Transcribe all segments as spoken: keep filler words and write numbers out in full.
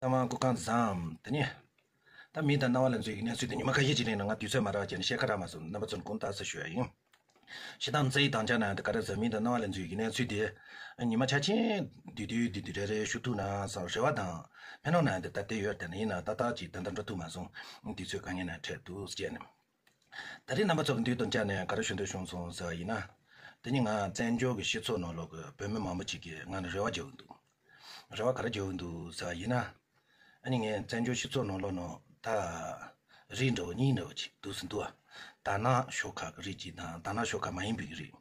ཚང་མ་སྐུ་ཁམས་བཟང་། དེ་ནས་ད་མི་དང་རྣ་བ་ལ་འཛུལ་བའི་གནས་ཚུལ་དེ་ཉི་མ་ཁ་ཤས་ཅིག་རིང་ལ་ང་དུས་ཚོད་མ་རག་བྱས་ནས་བཤད་ཁ་རག་མ་སོང་། རྣམ་པ་ཚོར་དགོངས་དག་ཟེར་ཞུ་ཡ་ཡིན། སྤྱིར་བཏང་རྩ་ཡི་དྭངས་ཆ་ནང་དེ་ག་རེ་ཟེར། མི་དང་རྣ་བ་ལ་འཛུལ་བའི་གནས་ཚུལ་དེ་ཉི་མ་ཆ་ཆེན་བསྡུས་བསྡུས་བསྡུས་བསྡུས་རེ་རེ་ཞུ་ཐུབ་ན་བསམ་རེ་བ་དང་། ཕན་ནོ་ན་དེ་ད་ལྟ་ཡོད་དེ་ན་ཡིན་ན་ཏག་ཏག་ཅིག་ད་ལྟ་འགྲོ་ཐུབ་མ་སོང་། དུས་ཚོད་དཀའ་ངལ་ནང་འཕྲད་འདུག་ཟེར་ནས། ད་རེས་རྣམ་པ་ཚོ་གི་མདུན་དུ་བཅར་ནས་ག་རེ་ཞུ་འདོད་བྱུང་སོང་ཟེར་བ་ཡིན་ན། དེ་ནི་ང་བཙན་བྱོལ་གྱི་སྤྱི་ཚོགས་ནང་ལོགས་ཀྱི་བོད་མི་མང་པོ་ཅིག་གིས་ང་ལ་རེ་བ་རྒྱག་གི་འདུག་རེ་བ་ག་རེ་རྒྱག་གི་འདུག་ཟེར་བ་ཡིན་ན། ཨ་ནི་ངས་བཙན་བྱོལ་སྤྱི་ཚོགས་ནང་ལོགས་ནང་ད་རིགས་འདྲ་བོ་གཉིས་འདྲ་བོ་ཅིག་འདུག་སེ་འདུག་ཨ། དར་ནག་ཤོག་ཁག་གི་རིགས་ཅིག་དང་དར་ནག་ཤོག་ཁག་མ་ཡིན་པའི་རིགས།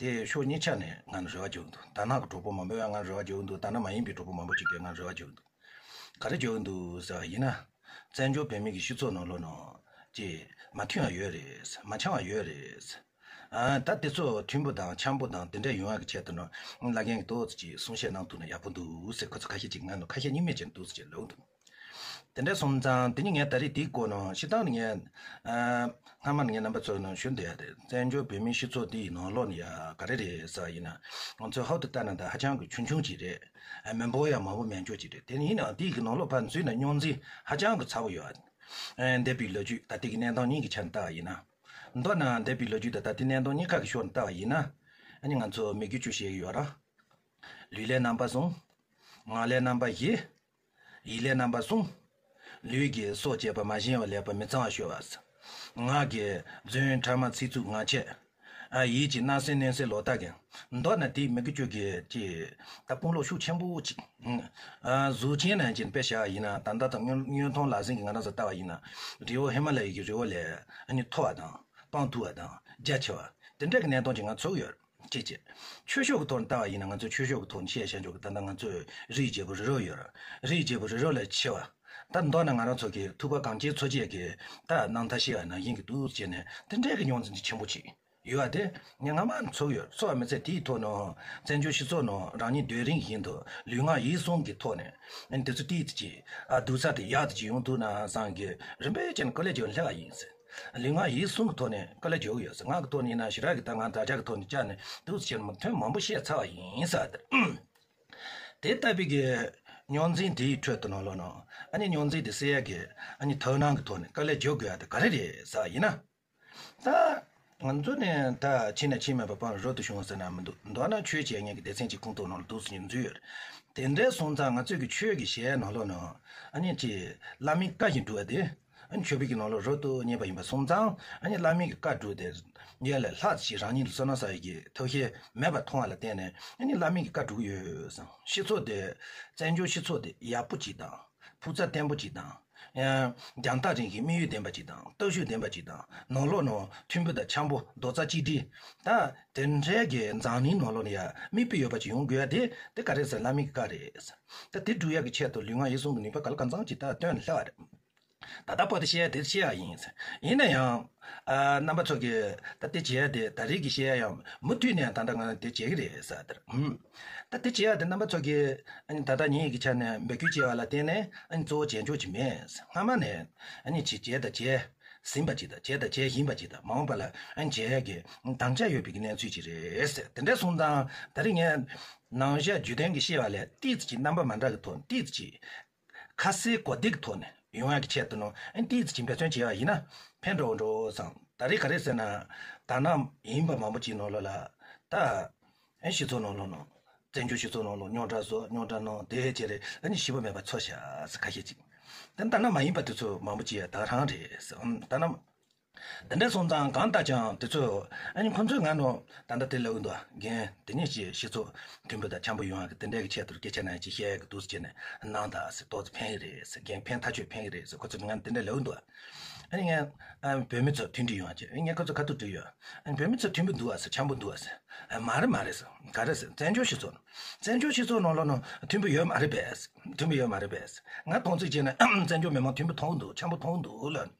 དེ་ཕྱོགས་གཉིས་ཆ་ནས་ང་ལ་རེ་བ་རྒྱག་གི་འདུག་དར་ནག་གི་གྲོགས་པོ་མང་པོས་ང་ལ་རེ་བ་རྒྱག་གི་འདུག་དར་ནག་མ་ཡིན་པའི་གྲོགས་པོ་མང་པོ་ཅིག་གིས་ང་ལ་རེ་བ་རྒྱག་གི་འདུག་ག་རེ་རྒྱག་གི་འདུག་ཟེར་བ་ཡིན་ན། བཙན་བྱོལ་བོད་མི་གི་སྤྱི་ཚོགས་ནང་ལོགས་ནང་ཅིག་མ་མཐུན་པ་ཡོད་རེད། མ་འཆམ་པ་ཡོད་རེད། ཨ། ད་དེ་ཚོ་མཐུན་པོ་དང་འཆམ་པོ་དང་དེ་འདྲ་ཡོང་ཡག་གི་ཆེད་དུ་ནོ་བླ་རྒན་གྱིས་ཏོག་ཙམ་ཅིག་གསུང་བཤད་གནང་ཐུབ་ན་ཡག་པོ་འདུག་ཟེར། ཁོ་ཚོ་ཁ་ཤས་ཅིག་ང་ལ་ཁ་ཞེ་གཉིས་མེད་ཅིག་འདུག་ཟེར་ལབ་འདུག་དེ་འདྲ་སོང་ཙང་དེ་ནི་ངས་ད་རེས་དེའི་སྐོར་ནང་སྤྱིར་བཏང་ནི་ངས། ཨ། སྔ་མ་ནས་ངས་རྣམ་པ་ཚོ་ནང་ཞུ་འདོད་ཡ་དེ་བཙན་བྱོལ་བོད་མིའི་སྤྱི་ཚོགས་འདིའི་ནང་ལོགས་ནས་ཡ་ག་རེ་རེད་ཟེར་བ་ཡིན་ན། ང་ཚོས་ཧོབ་ཏེ་ལྟ་ན་ད་ཧ་ཅང་གི་ཆུང་ཆུང་ཅིག་རེད། ཨ། མི་འབོར་ཡང་མང་པོ་མེད་འཇོག་ཅིག་རེད། དེ་ཡིན་ནའང་དེའི་གི་ནང་ལོགས་ཕར་འཛུལ་ན་རྙོག་འཛིང་ཧ་ཅང་གི་ཚ་པོ་ཡོད། ཨ། འདས་པའི་ལོ་རྒྱུས་ད་ལྟའི་གི་གནས་སྟངས་གཉིས་ཀྱི་ཆ་ནས་ལྟ་བ་ཡིན་ན། མདོར་ན་འདས་པའི་ལོ་རྒྱུས་དང་ད་ལྟའི་གནས་སྟངས་གཉིས་ཀ་གི་ཕྱོགས་ནས་ལྟ་བ་ཡིན་ན། ཨ་ནི་ང་ཚོ་མི་རྒྱུད་བཅུ་བཤད་ཀྱི་ཡོད་ར། ལུས་ལས་རྣམ་པ་གསུམ། ངག་ལས་རྣམ་པ་བཞི། ཡིད་ལས་རྣམ་པ་གསུམ། ལུས་ཀྱི་སྲོག་བཅད་པ་མ་བཞེས་པ་ལེགས་པར་མི་གཙང་བ་སྤྱོད་པ། ངག་གི་རྫུན་ཕྲ་མ་ཚིག་རྩུབ་ངག་འཁྱལ། ཨ། ཡིད་ཀྱི་སྣང་སེམས་གནོད་སེམས་ལོག་ལྟ་གི། མདོར་ན་དེའི་མི་རྒྱུད་བཅུ་གི་ཅིག་ད་དཔུང་ལོག་ཤུགས་ཆེན་པོ་ཅིག་ཨ། གཟུགས་ཅན་ནང་བཞིན་དཔེ་བཞག་ཡིན་ན་ད་ལྟ་དང་སྔོན་སྔོན་ཐོན་ལག་ཟིན་གྱི་ང་རང་ཚོ་ལྟ་བ་ཡིན་ན། རི་བོ་ཧི་མ་ལ་ཡའི་གི་རི་བོ་ལས་ཨ་ནི་མཐོ་བ་དང་སྤང་མཐོ་བ་དང་རྒྱ་ཆེ་བ་དེ་འདྲ་གི་གནས་སྟངས་ཅིག་ང་ཚོར་ཡོད། ཅེས་བྱས། ཆོས་ཕྱོགས་ཀྱི་ཐོག་ནས་ལྟ་བ་ཡིན་ན་ང་ཚོས་ཆོས་ཕྱོགས་ཀྱི་ཐོག་ནས་བཤད་བཤད་འཇོག་གི་ད་ལྟ་ང་ཚོས་རིའི་རྒྱལ་པོ་རི་རབ་ཡོད་ར། རིའི་རྒྱལ་པོ་རི་རབ་ལས་ཆེ་བ། ད་མདོར་ན་ང་རང་ཚོ་གི་ཐུབ་པ་གངས་ཅན་འཚོ་བྱེད་ཀྱི་ད་རྣམ་ཐར་ཤེས་པ་ནང་བཞིན་གྱི་འདུག་བྱས་ནས་དེ་འདྲའི་གི་རྙོག་འཛིང་ཆེན་པོ་ཅིག་ཡོད་པ་དེ་ངས་སྔ་མ་ཚོར་ཡོད། ཚོར་བ་མི་ཚད་དེའི་ཐོག་ནས་བཙན་བྱོལ་སྤྱི་ཚོགས་ནང་རང་ཉིད་སྡོད་རིང་བཞིན་དུ་ལུས་ངག་ཡིད་གསུམ་གྱི་ཐོག་ནས་དེ་ཚོ་ཏིག་ཙམ་ཅིག་ཨ་སྡུག་ས་དེ་ཡག་ཙམ་ཅིག་ཡོང་ཐུབ་ན་བསམ་གི་རིམ་པས་བྱས་ནས་དཀའ་ལས་ཀྱང་སླེབས་པ་ཡིན་ཟེར། ལུས་ངག་ཡིད་གསུམ་གྱི་ཐོག་ནས་དཀའ་ལས་རྒྱག་གི་ཡོད་ཟེར། ངག་གི་ཐོག་ནས་ཡིན་ན་ཞེ་དྲག་གི་ད་ང་དྲ་རྒྱ་གི་ཐོག་ནས་བཅར་ནས་འདུག་ཟེར་མ་ཐོན་མང་པོ་བཤད་ཚར་བ་ཡིན་ཟེར་དེ། དེ་ལྟ་བུའི་གི་རྙོག་འཛིང་དེའི་ཁྲོད་དུ་ནང་ལོགས་ནང་ཨ་ནི་རྙོག་འཛིང་དེ་སེལ་ཡ་གི་ཨ་ནི་དག་སྣང་གི་ཐོག་ནས་དཀའ་ལས་རྒྱག་དགོས་ཡ་དེ་ག་རེ་རེད་ཟེར་བ་ཡིན་ན། ད་ང་ཚོ་ནས་ད་ཕྱི་ནས་ཕྱི་མེད་པ་སྤང་རོ་དུ་བྱུང་ཟེར་ན་མི་འདུག་མདོར་ན་ཆོས་བྱེད་མཁན་གྱི་སྡེ་ཚན་གྱི་ཁོངས་གཏོགས་ནང་ལ་འདུག་ཟེར་ནས་འཛུལ་ཡོད་རེད། དེ་འདྲ་སོང་ཙང་ང་ཚོས་ཀྱི་ཆོས་ཀྱི་གཞས་ནང་ལོགས་ནང་ཨ་ནི་ཅི་བླ་མའི་བཀའ་བཞིན་སྒྲུབ་པ་དེ། ཨ་ནི་ཆོས་པའི་གི་ནང་ལོགས་རབ་ཏུ་གཉེར་པ་ཡིན་པ་སོང་ཙང་ཨ་ནི་བླ་མའི་གི་བཀའ་སྒྲུབ་དེ་ཡར་ལས་ལྷག་ཅིག་རང་ཉིད་ལ་བསོད་ནམས་བསགས་ཡས་ཀྱི་ཐབས་ཤེས་མེད་པར་མཐོང་བ་ལ་བརྟེན་ནས་ཨ་ནི་བླ་མའི་གི་བཀའ་སྒྲུབ་ཀྱི་ཡོད་བསམ། སྤྱི་ཚོགས་དེ་བཙན་བྱོལ་སྤྱི་ཚོགས་དེ་ཡག་པོ་ཅིག་དང་ཕུགས་རྩ་བརྟན་པོ་ཅིག་དང་། ཡང་རྒྱང་ཐག་རིང་གི་དམིགས་ཡུལ་ལྡན་པ་ཅིག་དང་སྟོབས་ཤུགས་ལྡན་པ་ཅིག་དང་ནང་ལོགས་ནང་མཐུན་པོ་དང་འཆམ་པོ་རྡོག་རྩ་གཅིག་སྒྲིལ། ད་དེ་འདྲའི་གི་འཛམ་གླིང་ནང་ལོགས་ལ་ཡ་མིག་དཔེ་ཡོད་པ་ཅིག་ཡོང་དགོས་ཡ་དེ་དེ་ག་རེ་ཟེར་བླ་མའི་གི་བཀའ་རེད། ད་དེ་སྒྲུབ་ཡ་གི་ཆེད་དུ་ལུས་ངག་ཡིད་གསུམ་གི་ནུས་པ་ག་ལ་གང་འཚམ་ཅིག་ད་བཏོན་སླེབས་པ་རེད། ད་ལྟ་བར་དུ་བཤད་ཡ་དེ་བཤད་ཡ་ཡིན། ཡིན་ན་ཡང་། ཨ། རྣམ་པ་ཚོ་གིས་ད་དེ་བྱེད་ཡ་དེ་ད་རེས་ཀྱི་བཤད་ཡ་ཡང་མུ་མཐུད་ནས་ད་ལྟ་ང་དེ་བྱེད་ཀྱི་རེད་ཟེར་དེར། ཧུམ། ད་དེ་བྱེད་ཡ་དེ་རྣམ་པ་ཚོ་གིས་ཨ་ནི་ད་ལྟ་ངེད་ཀྱི་ཆ་ནས་འབོད་སྐུལ་བྱས་པ་ལ་བརྟེན་ནས་ཨ་ནི་གཙོ་བོ་བྱེད་འཇོག་ཅིག་མེད། སྔ་མ་ནས་ཨ་ནི་ཅིག་བྱས་དང་བྱས་ཟིན་པ་ཅིག་དང་བྱས་དང་བྱས་བཞིན་པ་ཅིག་དང་མ་འོངས་པ་ལ་ཨ་ནི་བྱེད་ཡ་གི་དམ་བཅའ་ཡོད་པའི་གི་གནས་ཚུལ་ཅིག་རེད་ཟེར། དེ་འདྲ་སོང་ཙང་ད་རེས་ངས་ནང་བཞག་བརྒྱུད་ལྡན་གྱི་བཤད་པ་ལས་ཏིག་ཙམ་ཅིག་རྣམ་པ་མ་འདྲ་གི་ཐོག་ཏིག་ཙམ་ཅིག་ཁ་གསལ་གོ་བདེ་གི་ཐོག་ནས་ཡོང་ཡག་གི་ཆེད་དུ་ནོ་ཨན་ཏིས་ཅིག་འབད་བརྩོན་བྱས་པ་ཡིན་ན་ཕན་འགྲོ་འགྲོ་བསམ། ད་རེས་ག་རེ་ཟེར་ན་ད་ནམ་ཡིན་པ་མང་པོ་ཅིག་ནང་ལོགས་ལ་ད་ཨན་སྤྱི་ཚོགས་ནང་ལོགས་ནང་བཙན་བྱོལ་སྤྱི་ཚོགས་ནང་ལོགས་རྙོག་དྲ་བཟོ་རྙོག་དྲ་གནང་དེ་བྱས་རེད་ཨ་ནི་ཞི་བ་མེད་པ་འཚོ་བཞག་ཟེར་ཁ་ཤས་ཅིག་ད་ད་ནམ་མ་ཡིན་པ་དེ་ཚོ་མང་པོ་ཅིག་ད་རང་རེད་ཟེར་ཨམ་ད་ནམ། དེ་འདྲ་སོང་ཙང་གང་ལྟར་ཀྱང་དེ་ཚོ་ཨ་ནི་ཁོ་ཚོས་ང་ནོ་ད་ལྟ་དེ་ལབ་ཀྱི་འདུག་རྒན་དེ་ནས་ཅིག་སྤྱི་ཚོགས་མཐུན་པོ་དང་འཆམ་པོ་ཡོང་ཡག་གི་དེ་འདྲ་གི་ཆེད་དུ་སྐད་ཆ་ནང་ཅིག་བཤད་ཡག་གི་འདུག་ཟེར་ནས་གནང་དང་ཟེར་ཏོག་ཙམ་ཕན་གི་རེད་ཟེར་རྒན་ཕན་ཐག་ཆོད་ཕན་གི་རེད་ཟེར་ཁོ་ཚོས་ང་དེ་འདྲ་ལབ་ཀྱི་འདུག་ཨ་ནི་ངས་ཨ་བོད་མི་ཚོ་མཐུན་སྒྲིལ་ཡོང་བ་བྱས་ངས་ཁོ་ཚོ་ཁ་ཐུག་དྲིས་ཡོད། ཨ་ནི་བོད་མི་ཚོ་མཐུན་པོ་འདུག་ཨ་ཟེར་འཆམ་པོ་འདུག་ཨ་ཟེར། ཨ་མ་རེད་མ་རེད་ཟེར་ག་རེ་ཟེར་བཙན་བྱོལ་སྤྱི་ཚོགས་ནང་བཙན་བྱོལ་སྤྱི་ཚོགས་ནང་ལོགས་ནང་མཐུན་པོ་ཡོད་མ་རེད་པས་ཟེར་མཐུན་པོ་ཡོད་མ་རེད་པས་ཟེར་ང་མཐོང་ཚུལ་བྱས་ན་བཙན་བྱོལ་མི་མང་མཐུན་པོ་མཐོང་འདུག་འཆམ་པོ་མཐོང་འདུག་ལབ།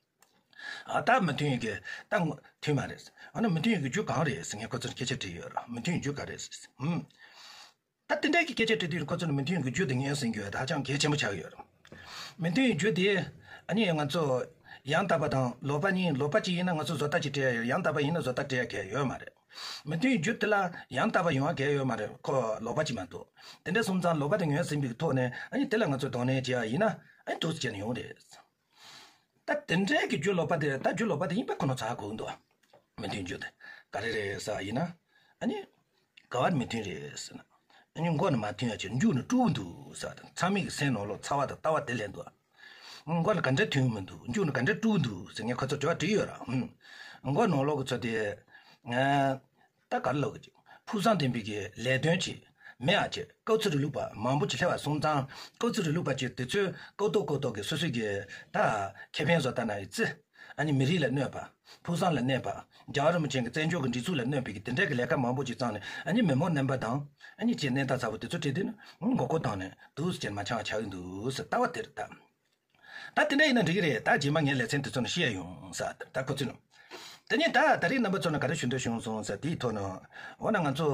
ཨ་ད་མི་མཐུན་ཡིན་གི་ད་ངོ་མཐུན་མ་རེད། ཨ་ནི་མི་མཐུན་ཡིན་གི་རྒྱུ་གང་རེད་ཟེར་ངས་ཁོ་ཚོར་སྐད་ཆ་དྲིས་ཡོད་ར་མི་མཐུན་ཡིན་རྒྱུ་ག་རེད་ཟེར་ཧུམ། ད་དེ་འདྲའི་གི་སྐད་ཆ་དྲིས་དུས་ཁོ་ཚོར་མི་མཐུན་ཡིན་གི་རྒྱུ་དེ་ངས་ཟིན་གི་ཡོད་ད་ཧ་ཅང་གལ་ཆེན་པོ་ཆགས་ཡོད་ར། མི་མཐུན་ཡིན་རྒྱུ་དེ་ཨ་ནི་ང་ཚོ་ཡང་དག་པ་དང་ལོག་པ་གཉིས་ལོག་པ་ཅིག་ཡིན་ན་ང་ཚོ་བཟོ་ལྟ་ཅིག་སྤྲད་ཡ་ཡོད་ཡང་དག་པ་ཡིན་ན་བཟོ་ལྟ་སྤྲད་ཡ་གལ་ཡོད་མ་རེད། མི་མཐུན་རྒྱུ་དེ་ལ་ཡང་དག་པ་ཡོང་བ་གལ་ཡོད་མ་རེད། ཁོ་ལོག་པ་ཅིག་མ་གཏོགས། དེ་འདྲ་སོང་ཙང་ལོག་པ་དེ་ངོས་ཟིན་པའི་ཐོག་ནས་ཨ་ནི་དེ་ལ་ང་ཚོས་གདོང་ལེན་བྱེད་ཡ་ཡིན་ན་ཨ་ནི་འདུག་སེ་བྱས་ནས་ཡོང་རེད། ད་དེ་འདྲའི་གི་རྒྱུ་ལོག་པ་དེ་ད་རྒྱུ་ལོག་པ་དེ་ཡིན་པ་ཁོ་ན་ཚ་གོ་འདུག་མི་མཐུན་རྒྱུ་དེ་ག་རེ་རེད་ཟེར་བ་ཡིན་ན། ཨ་ནི་ག་བར་མི་མཐུན་རེད་ཟེར་ན། ཨ་ནི་མགོ་ནས་མ་མཐུན་ཡ་ཆེ། མཇུག་ནས་དཀྲུག་འདུག་ཟེར་བ་དང་། ཚང་མས་གི་སེམས་ནང་ལོགས་ཚ་བ་དང་ལྟ་བ་དེ་ལེན་འདུག་མགོ་ལ་ག་འདྲ་མཐུན་མི་འདུག་མཇུག་ནས་ག་འདྲ་དཀྲུག་འདུག་ཟེར། ངས་ཁོ་ཚོ་དྲི་བ་དྲིས་ཡོད་ར། ཧུམ། མགོ་ནང་ལོགས་གི་ཚོ་དེ། ཨ། ད་ག་རེ་ལབ་དགོས་ཀྱི། ཕུགས་བསམ་ལྡན་པའི་གི་ལས་དོན་ཅིག་མེད་ཨ་ཅེ། སྐབས་འཚོལ་རིང་ལུགས་པ་མང་པོ་ཅིག་སླེབས་པ་སོང་ཙང་། སྐབས་འཚོལ་རིང་ལུགས་པ་ཅིག་དེ་ཚོས་སྐབས་ཐོག་སྐབས་ཐོག་གི་སོ་སོའི་གི་ད་ཁེ་ཕན་བཟོ་ལྟ་ན་ཡི་ཙི། ཨ་ནི་མི་རིགས་ལ་གནོད་པ། ཕུགས་བསམ་ལ་གནོད་པ། རྒྱལ་བ་རིན་པོ་ཆེ་གི་བཙན་བྱོལ་གི་སྒྲིག་འཛུགས་ལ་གནོད་པའི་གི་དེ་འདྲའི་གི་ལས་ཀ་མང་པོ་ཅིག་བརྩམས་ནས། ཨ་ནི་མི་མང་རྣམ་པ་དང་ཨ་ནི་ཅིག་གནས་སྟངས་ཚ་པོ་དེ་ཚོ་བྲིས་དུས་ན་མགོ་སྐོར་བཏང་ནས་འདུག་སེ་བྱས་མ་ཆགས་ཆགས་ཀྱི་འདུག་ཟེར། ལྟ་བ་དེ་རེད་ད། ད་དེ་འདྲ་ཡིན་ན་འགྲིག་གི་རེད། ད་རྗེས་མ་ངས་ལེ་ཚན་དེ་ཚོ་ནས་བཤད་ཡོང་ས། ད་ཁོ་ཚོས་ནི། དེ་ནས་ད་ད་རེས་རྣམ་པ་ཚོ་ནས་ག་རེ་ཞུ་འདོད་བྱུང་སོང་ཟེར་དེའི་ཐོག་ནས། འོ་ན་ང་ཚོ་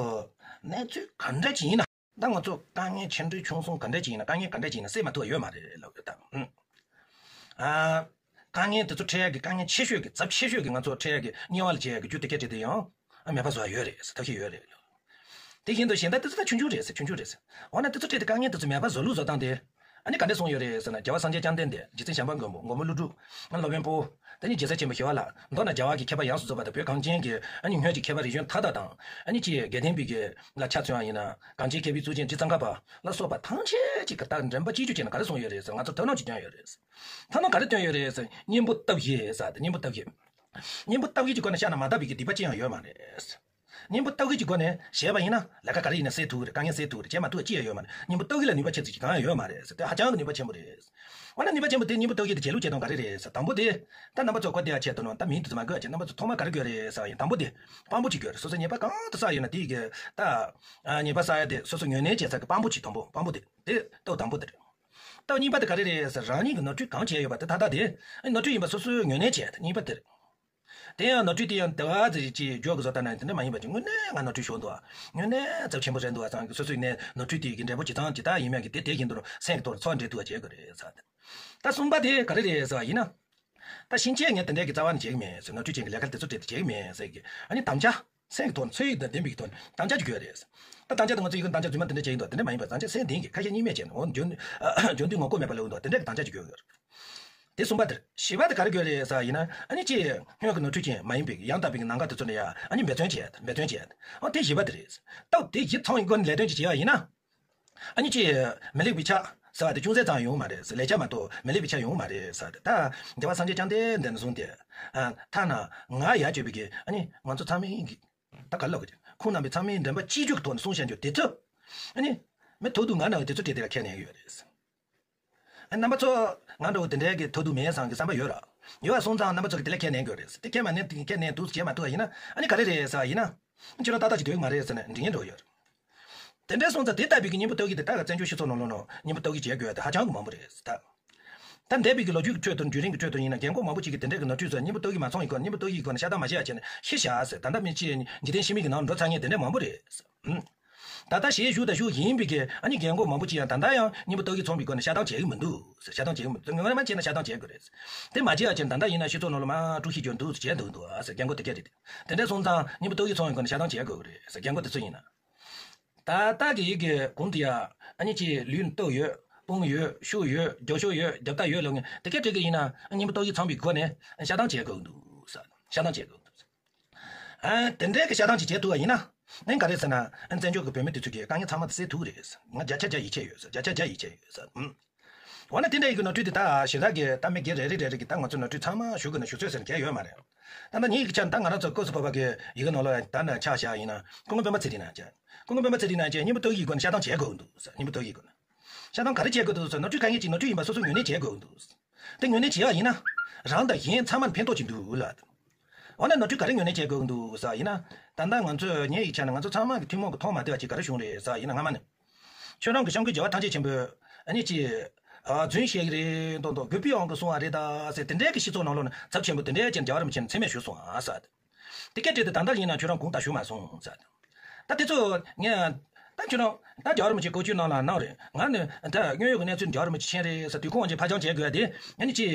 གནས་ཚུལ་ག་འདྲ་ཅིག་ཡིན་ན། ད་ང་ཚོ་དཀའ་ངལ་ཆེ་འབྲིང་ཆུང་གསུམ་ག་འདྲ་ཅིག་ཡིན་ན། དཀའ་ངལ་ག་འདྲ་ཅིག་ཡིན་ན་སེལ་མ་ཐུབ་པ་ཡོད་མ་རེད་ལབ་ཡོད་ད། ཨ། དཀའ་ངལ་དེ་ཚོ་འཕྲད་ཡག་གི། དཀའ་ངལ་ཆེ་ཤོས་ཀྱི་ཚབས་ཆེ་ཤོས་ཀྱི་ང་ཚོ་འཕྲད་ཡག་གི་དམྱལ་བ་ལ་བྱེད་ཡག་གི་རྒྱུ་དེ་སྐད་ཆ་དེ་ཡང་མེད་པ་བཟོ་ཡ་ཡོད་རེད་ཟེར། ཐབས་ཤེས་ཡོད་རེད། དེ་བཞིན་དུ་གཞན་དག་དེ་ཚོ་ད་ཆུང་ཆུང་རེད་ཟེར། ཆུང་ཆུང་རེད་ཟེར། འོ་ན་དེ་ཚོ་འཕྲད་དེ་དཀའ་ངལ་དེ་ཚོ་མེད་པ་བཟོ་ལུགས་བཟོ་སྟངས་དེ། ཨ་ནི་ག་འདྲ་གསུངས་ཡོད་རེད་ཟེར་ན། རྒྱལ་བ་སངས་རྒྱས་བཅོམ་ལྡན་འདས། རྗེ་བཙུན་བྱམས་པ་མགོན་པོ། མགོན་པོ་ཀླུ་སྒྲུབ། ཨ་ནི་ལོ་པཎ་པོ། དེ་ནི་རྒྱལ་སྲས་ཆེན་པོ་ཞི་བ་ལྷ། མདོར་ན་རྒྱལ་བ་གི་མཁས་པ་ཡོངས་སུ་རྫོགས་པ་དང་། བོད་གངས་ཅན་གྱི་ཨ་ནི་སྔོན་གྱི་མཁས་པ་རིགས་གཞུང་མཐའ་དག་དང་། ཨ་ནི་ཅིག་དགེ་ལྡན་པའི་གི་ལ་ཆ་མཚོན་པ་ཡིན་ན། གངས་ཅན་མཁས་པའི་གཙུག་རྒྱན་རྗེ་ཙོང་ཁ་པ་ལ་སོགས་པ་ཐམས་ཅད་ཅིག་གི་ད་འདྲེན་པ་གཅིག་གྱུར་བྱས་ནས་ག་རེ་གསུངས་ཡོད་རེད་ཟེར། ང་ཚོར་ཐབས་ལམ་ཅིག་བསྟན་ཡོད་རེད་ཟེར། ཐབས་ལམ་ག་རེ་བསྟན་ཡོད་རེད་ཟེར། གཉེན་པོ་སྟོབས་བཞི་ཟེར་ཏེ། གཉེན་པོ་སྟོབས་བཞི། གཉེན་པོ་སྟོབས་བཞི་གི་སྒོ་ནས་བཤད་ན་མ་དག་པའི་གི་སྡིག་པ་ཅི་ཡང་ཡོད་མ་རེད། གཉེན་པོ་སྟོབས་བཞི་གི་སྒོ་ནས་བྱས་པ་ཡིན་ན་ལས་ཀ་ག་རེ་ཡིན་ན་སེལ་ཐུབ་རེད། དཀའ་ངལ་སེལ་ཐུབ་རེད། བྱས་མ་ཐུབ་ཅི་ཡང་ཡོད་མ་རེད། གཉེན་པོ་སྟོབས་བཞི་ལ་ནུས་པ་ཆེ་ཙམ་ཅིག་གང་ཡང་ཡོད་མ་རེད་ཟེར། དེ་ཧ་ཅང་གི་ནུས་པ་ཆེན་པོ་རེད། འོ་ན་ནུས་པ་ཆེན་པོ་དེ་གཉེན་པོ་སྟོབས་བཞི་དེ་བྱེད་ལུགས་བྱེད་སྟངས་ག་རེ་རེད་ཟེར། དང་པོ་དེ། ད་རྣམ་པ་ཚོ་གོ་བདེ་བ་ཆེད་དུ་ནོ། ད་མིང་དེ་ཚོ་མ་འགོད་བྱས། རྣམ་པ་ཚོ་ཐོག་མ་ག་རེ་དགོས་རེད་ཟེར་བ་ཡིན། དང་པོ་དེ། དཔང་པོ་ཅིག་དགོས་རེད། སོ་སོའི་ཉེས་པ་གང་དུ་བསགས་ཡོད་ན་དེའི་གི་ད། ཨ། ཉེས་པ་བསགས་ཡ་དེ་སོ་སོ་ངོས་ལེན་བྱེད་ས་གི་དཔང་པོ་ཅིག་དང་པོ། དཔང་པོ་དེ། དེ་སྟོབས་དང་པོ་དེ་རེད། སྟོབས་གཉིས་པ་དེ་ག་རེ་རེད་ཟེར། རང་ཉིད་ཀྱི་ནོར་འཁྲུལ་གང་བྱས་ཡོད་པ་དེ་ད་ལྟ་དེ། ཨ། ནོར་འཁྲུལ་ཡིན་པ་སོ་སོས་ངོས་ལེན་བྱས། གཉིས་པ་དེ་རེད། དེ་ཡང་ནོར་འཁྲུལ་དེ་ཡང་དེ་བ་ཙི་ཅིག་འཇོག་གི་བཟོ་ལྟ་ན་དེ་འདྲ་མ་ཡིན་པ་ཅིག་དངོས་གནས་ང་ནོར་འཁྲུལ་ཤོར་འདུག་ཨ། དངོས་གནས་ཚབས་ཆེན་པོ་རེད་འདུག་ཨ་ཙང་གི་སོ་སོའི་ནས་ནོར་འཁྲུལ་དེ་གི་འབྲས་བུ་ཇི་ཙམ་ཇི་ལྟར་ཡིན་མིན་གྱི་དེ་དེ་བཞིན་དུ་སེམས་ཀྱི་ཐོག་ཚོར་འདྲེན་ཐུབ་པ་བྱེད་དགོས་རེད་ཟེར། ད་གསུམ་པ་དེ་ག་རེ་རེད་ཟེར་བ་ཡིན་ན། ད་ཕྱིན་ཆད་ངས་དེ་འདྲའི་གི་རྩ་བ་ནས་བྱེད་ཀྱི་མེད་ཟེར། ནོར་འཁྲུལ་ཅན་གྱི་ལས་ཀ་དེ་ཚོ་སྤྲད་དེ་བྱེད་ཀྱི་མེད་ཟེར་གི། ཨ་ནི་དམ་བཅའ་སེམས་ཀྱི་ཐོག་ནས་ཚོད་ཡིག་དང་ལྡན་པའི་གི་ཐོག་ནས་དམ་བཅའ་ཅིག་དགོས་རེད། ད་དམ་བཅའ་དེ་ང་ཚོ་ཡི་གེ་དམ་བཅའ་རྫུན་མ་དེ་འདྲ་བྱས་ཡིན་དོ། དེ་འདྲ་མ་ཡིན་པར་དམ་བཅའ་སེམས་ལྡན་གྱི་ཁ་ཞེ་གཉིས་མེད་བྱས་ནས། འོ་འཇོན། འཇོན་འདོད་ངོ་ལྐོག་མེད་པ་ལབ་ཡོད་འདུག་དེ་འདྲ་གི་དམ་བཅའ་ཅིག་དགོས་ཀྱི་རེད། དེ་གསུམ་པ་དེ་རེད། བཞི་པ་དེ་ག་རེ་དགོས་རེད་ཟེར་བ་ཡིན་ན། ཨ་ནི་ཅིག་སྔོན་གྱི་ནོར་འཁྲུལ་ཅན་མ་ཡིན་པའི་ཡང་དག་པའི་གི་ལམ་ཁ་དེ་ཚོ་ནས་ཡ་ཨ་ནི་འབད་བརྩོན་བྱས། འབད་བརྩོན་བྱས། འོ་དེ་བཞི་པ་དེ་རེད། སྟབས་དེ་བཞི་ཚང་བའི་སྒོ་ནས་ལས་དོན་ཅིག་བྱས་པ་ཡིན་ན། ཨ་ནི་ཅིག་མི་ལེགས་པའི་ཆ་ཟེར་བ་དེ་ཅུང་ཟད་ཙམ་ཡོང་མ་རེད་ཟེར། ལས་ཆ་མ་གཏོགས་མི་ལེགས་པའི་ཆ་ཡོང་མ་རེད་ཟེར་བ་དེ། ད་རྒྱལ་བ་སངས་རྒྱས་བཅོམ་ལྡན་འདས་ནས་བཟུང་སྟེ། ཨ། ཐ་ན་ང་ཡ་གཅོད་པའི་གི་ཨ་ནི་ང་ཚོ་ཚང་མའི་གི་ད་ག་ལབ་དགོས་རེད། ཁོང་རྣམ་པའི་ཚང་མའི་འདྲེན་པ་གཅིག་གྱུར་གྱི་ཐོག་ནས་གསུངས་བཞག་རྒྱུ་དེ་ཚོ། ཨ་ནི་མི་ཐོག་ཐུག་ང་ནང་གི་དེ་ཚོ་བྲིས་དེ་ལ་ཁས་ལེན་ཡོད་རེད། ཨ། རྣམ་པ་ཚོ་ང་འདྲ་བོ་དེ་འདྲའི་གི་ཐོག་ཐུག་མེད་བསམ་གི་བསམ་པ་ཡོད་ར། ཡོད་པ་སོང་ཙང་རྣམ་པ་ཚོ་གི་དེ་ལ་ཁས་ལེན་དགོས་རེད། དེ་ཁས་མ་ལེན། དེ་ཁས་ལེན་འདུག་བྱས་མ་ཐུབ་པ་ཡིན་ན། ཨ་ནི་ག་རེ་རེད་ཟེར་བ་ཡིན་ན། ཁྱོད་རང་ཏག་ཏག་ཅིག་སྡོད་ཀྱི་མ་རེད་ཟེར་ནས་འདྲི་མཁན་འདྲ་བོ་ཡོད་རེད། དེ་འདྲ་སོང་ཙང་དེ་ལྟ་བུའི་གི་གཉེན་པོ་སྟོབས་ཀྱིས་དེ་ལྟ་བ་བཙན་བྱོལ་སྤྱི་ཚོགས་ནང་ལོགས་ནང་གཉེན་པོ་སྟོབས་ཀྱིས་བྱེད་དགོས་ཡ་དེ་ཧ་ཅང་གི་མང་པོ་རེད་ད། ད་འདས་པའི་གི་ལོ་རྒྱུས་ཀྱི་ཁྲོད་དུ། བརྒྱུད་རིམ་གྱི་ཁྲོད་དུ་ཡིན་ན། རྒན་གོག་མང་པོ་ཅིག་གིས་དེ་འདྲའི་གི་ནོར་འཁྲུལ་ཚོ་གཉེན་པོ་སྟོབས་ཀྱིས་མ་ཚང་བའི་སྒོ་ནས། གཉེན་པོ་སྟོབས་ཀྱི་སྒོ་ནས་བཤད་སྟངས་མ་བྱས་ཡ་བྱས་ནས་ཤི་བཞག་ཟེར། ད་ལྟ་མི་ཅིག་འཇིག་རྟེན་ཕྱི་མིག་གི་ནང་འགྲོ་ཚར་མཁན་དེ་འདྲ་མང་པོ་རེད། ད་ལྟ་ཞལ་བཞུགས་དང་བཞུགས་བཞིན་པའི་གི་ཨ་ནི་རྒན་གོག་མང་པོ་ཅིག་ཡང་ད་ལྟ་ཡང་གཉེན་པོ་སྟོབས་ཀྱིས་ཚང་བའི་སྒོ་ནས་བཤད་སྟངས་བྱེད་ཀྱི་མི་འདུག་ཟེར། བཤད་སྟངས་བྱེད་ཀྱི་མི་འདུག་ངོ་མ་བྱས་ན་བཤད་སྟངས་བྱེད་དགོས་རེད། དེ་མ་བྱས་ཡ་བྱས་ནས་ད་ལྟ་ཡིན་ན་སྤྱི་ཚོགས་ནང་ལ་མར་དཀྲུག་ཤིང་རྒྱག་འདུག་ཟེར། བྱས་འདུག་འདུག་ཟེར། རྒན་གོག་དེ་སྐད་རེད། དེ་འདྲ་སོང་ཙང་གཉེན་པོ་སྟོབས་ཀྱིས་ཚང་བའི་སྒོ་ནས་བཤད་སྟངས་བྱེད་དགོས་ཀྱི་རེད་ཟེར། རྒན་གོག་དེ་ཚོ་ཡིན་ན། ད་ལྟ་གི་ཡི་གེ་གུང་དུ་ཡ། ཨ་ནི་ཅིག་ལུས་ནི་སྟོབས་ཡོད། དཔུང་ཡོད། ཤུགས་ཡོད། རྒྱབ་ཤོག་ཡོད། རྒྱབ་རྟགས་ཡོད་ལབ་མཁན་དེ་སྐད་རྒྱག་གི་ཡིན་ན། གཉེན་པོ་སྟོབས་ཀྱིས་ཚང་བའི་སྒོ་ནས་བཤད་སྟངས་བྱེད་དགོས་འདུག་ཟེར། བཤད་སྟངས་བྱེད་དགོས་འདུག་ཟེར། ཨ། དེ་འདྲའི་གི་བཤད་སྟངས་ཅིག་བྱེད་ཐུབ་པ་ཡིན་ན། ཨ་ནི་ག་རེ་ཟེར་ན། ཨ། བཙན་བྱོལ་གི་བོད་མི་དེ་ཚོ་གི་དཀའ་ངལ་ཚང་མ་དེ་སེལ་ཐུབ་རེད་ཟེར། ང་བརྒྱ་ཆ་བརྒྱ་ཡིད་ཆེས་ཡོད་ཟེར། བརྒྱ་ཆ་བརྒྱ་ཡིད་ཆེས་ཡོད་ཟེར། ཨུམ། འོ་ན་དེ་འདྲ་ཡི་གི་ནོར་འཁྲུལ་དེ་ད་ཞེ་དྲག་གི་ད་མི་སྒེར་རེ་རེ་རེ་རེ་གི་ད་ང་ཚོ་ནོར་འཁྲུལ་ཚང་མ་ཞུ་དགོས་ན་ཞུ་ཚོད་ཟེར་མཁན་ཡོད་མ་རེད། ད་ལྟ་ངེད་ཀྱི་ཆ་ནས་ད་ང་རང་ཚོ་སྐབས་སུ་བབས་པ་གི་ཡི་གེ་ནང་ལོགས་ད་ནས་ཆ་བཞག་ཡིན་ན། ཀུན་མཁྱེན་པད་མ་ཚེ་རིང་ནས་ཀྱང་། ཀུན་མཁྱེན་པད་མ་ཚེ་རིང་ནས་ཀྱང་གཉེན་པོ་སྟོབས་ཀྱི་སྒོ་ནས་བཤད་སྟངས་བྱེད་དགོས་འདུག་ཟེར། གཉེན་པོ་སྟོབས་ཀྱི་སྒོ་ནས་བཤད་སྟངས་ག་རེ་བྱེད་དགོས་འདུག་ཟེར། ནོར་འཁྲུལ་གང་ཡིན་ཅིག་ནོར་འཁྲུལ་ཡིན་པ་སོ་སོ་ངོས་ལེན་བྱེད་དགོས་འདུག་ཟེར། དེ་ངོས་ལེན་བྱེད་ཡག་ཡིན་ན། རང་དང་གཞན་ཚང་མར་ཕན་ཐོགས་ཀྱི་འདུག་ལ། འོ་ན་ནོར་འཁྲུལ་ག་རེ་ངོས་ལེན་བྱེད་དགོས་འདུག་ཟེར་ཡིན་ན། ད་ལྟ་ང་ཚོས་ངེད་ཀྱི་ཆ་ནས་ང་ཚོ་ཚང་མ་གི་ཐུན་མོང་གི་མཐོང་མ་བདེ་བ་ཅིག་ག་རེ་བྱུང་རེད་ཟེར་ཡིན་ན། སྔ་མ་ནས་ཁྱོད་རང་གི་སྐྱབས་མགོན་རྒྱལ་བ་ཐམས་ཅད་མཁྱེན་པས་ཨ་ནི་ཅིག་ཨ། རྫུན་བཤད་ཀྱི་རེད་མདོག་མདོག། གུས་པའི་དབང་གིས་གསུངས་པ་རེད་ད་ཟེར། དེ་འདྲའི་གི་སྤྱི་ཚོགས་ནང་ལོགས་ནས་ཚབས་ཆེན་པོ་དེ་འདྲའི་ཅན་རྒྱལ་བ་རིན་པོ་ཆེ་ནས་མཚན་སྨད་ཞུས་སོང་ཨ་ཟེར། དེ་སྐད་བྲིས་ཏེ་ད་ལྟ་ཡིན་ན་ཁྱོད་རང་དགུང་དག་ཞུ་མ་སོང་ཟེར། ད་དེ་ཚོ་ངས་ད་ཁྱོད་རང་ད་རྒྱལ་བ་རིན་པོ་ཆེ་བཀའ་བཀྱོན་གནང་ལ་གནང་རེད། ང་ནི་ད་དངོས་ཡོད་ཀྱི་གནས་ཚུལ་རྒྱལ་བ་རིན་པོ་ཆེ་མཁྱེན་རེད་ཟེར། དུས་ཁོང་ཅིག་ཕར་འགྱངས་བྱེད་དགོས་ཡ་དེ་ཨ་ནི་ཅིག་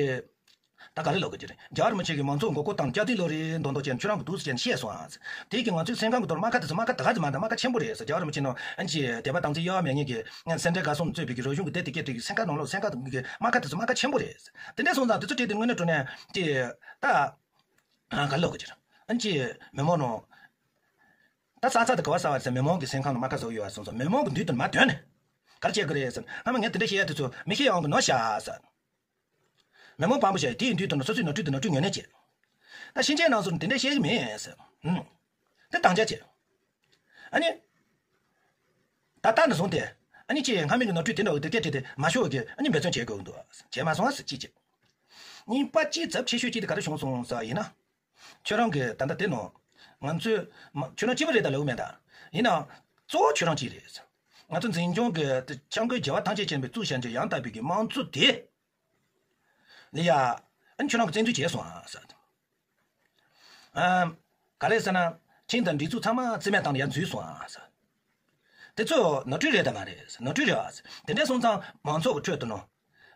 ད་ག་རེ་ལབ་དགོས་ཀྱི་རེད། རྒྱལ་བ་རིན་པོ་ཆེ་གིས་མང་གཙོ་མགོ་སྐོར་བཏང་བཅའ་སྡིངས་ལོ་རེ་འདོན་འདོན་བྱས་ནས་ཁྱོད་རང་གིས་འདུག་སེ་བྱས་ནས་བཤད་སོང་ཨ། དེ་གིས་ང་ཚོའི་སེམས་ཁམས་ཀྱི་ཐོག་དམག་ཁ་དེ་ཚོ་དམག་ཁ་ད་ག་ཙམ་མ་འདྲ་དམག་ཁ་ཆེན་པོ་རེད་ཟེར། རྒྱལ་བ་རིན་པོ་ཆེ་ནང་ཨ་ནི་ཅིག་དད་པ་དམ་ཚིག་གཡོ་བ་མེད་མཁན་གྱི་སེམས་ཁྲལ་དགའ་གསུམ་གཙོས་པའི་གི་རང་གཞུང་གི་སྡེ་དེ་གའི་དེ་གི་སེམས་ཁ་ནང་ལོགས་སེམས་ཁ་གི་དམག་ཁ་དེ་ཚོ་དམག་ཁ་ཆེན་པོ་རེད། དེ་འདྲ་སོང་ཙང་དེ་ཚོ་བྲིས་ཏེ་དངོས་གནས་དྲང་གནས་དེ་ད་ཨ་ག་ལབ་དགོས་ཀྱི་རེད། ཨ་ནི་ཅིག་མི་མང་ནང་ད་ས་ཚ་དེ་ག་བ་ས་བ་རེད་ཟེར། མི་མང་གི་སེམས་ཁམས་ལ་དམག་ཁ་བཟོ་ཡོད་པ་སོང་ཙང་མི་མང་གི་མདུན་དུ་མར་དོན་ནས་ག་རེ་བྱེད་དགོས་རེད་ཟེར། སྔ་མ་ངས་དེ་འདྲ་བཤད་ཡ་དེ་ཚོ་མི་ཤེས་ཡོང་གི་ནོར་ཤག་ཟེར། མི་མང་དཔང་པོ་བྱས་དེའི་མདུན་དུ་ནོར་སོ་སོའི་ནོར་འཁྲུལ་དེ་ནོར་འཁྲུལ་ངོས་ལེན་བྱེད། ད་ཕྱིན་ཆད་ནང་སོར་དེ་འདྲ་བཤད་ཀྱི་མེད་ཟེར། ཧུམ། དེ་དང་ཆ་བྱེད། ཨ་ནི། ད་ལྟ་ནས་བཟུང་སྟེ། ཨ་ནི་ཅིག་སྔ་མའི་གི་ནོར་འཁྲུལ་དེ་འདྲ་བ་དེ་སྐད་བྲིས་ཏེ་མ་ཤོར་གི་ཨ་ནི་འབད་བརྩོན་བྱེད་དགོས་འདུག་བྱས་མ་སོང་ཟེར་ཅི་བྱེད། གཉིས་པ་གཅིག་ཚབས་ཆེ་ཤོས་གཅིག་དེ་ག་རེ་བྱུང་སོང་ཟེར་བ་ཡིན་ན། ཁྱོད་རང་གིས་ད་ལྟ་དེ་ནང་། ང་ཚོས་མ་ཁྱོད་རང་གཅིག་པུ་རེད་ད་ལབ་མེད་ད། ཡིན་ནའང་གཙོ་བོ་ཁྱོད་རང་གཅིག་རེད། ང་ཚོ་འཛིན་སྐྱོང་གི་སྐྱབས་མགོན་རྒྱལ་བ་ཐམས་ཅད་མཁྱེན་པས་གཙོས་བྱས་ཀྱི་ཡང་དག་པའི་གི་དམངས་གཙོ་དེ། ལ་ཡ། ཨ་ནི་ཁྱོད་རང་གིས་བཙན་འཛུལ་བྱས་སོང་ཨ་ཟེར། ཨ། ག་རེ་ཟེར་ན། ཁྲིམས་དང་སྒྲིག་འཛུགས་ཚང་མ་རྩིས་མེད་བཏང་ནས་ཡར་འཛུལ་སོང་ཨ་ཟེར། དེ་ཚོ་ནོར་འཁྲུལ་རེད་དམ་མ་རེད་ཟེར། ནོར་འཁྲུལ་རེད་ཨ་ཟེར། དེ་འདྲ་སོང་ཙང་མང་ཚོགས་ཀྱི་ཁྲོད་དུ་ནོར།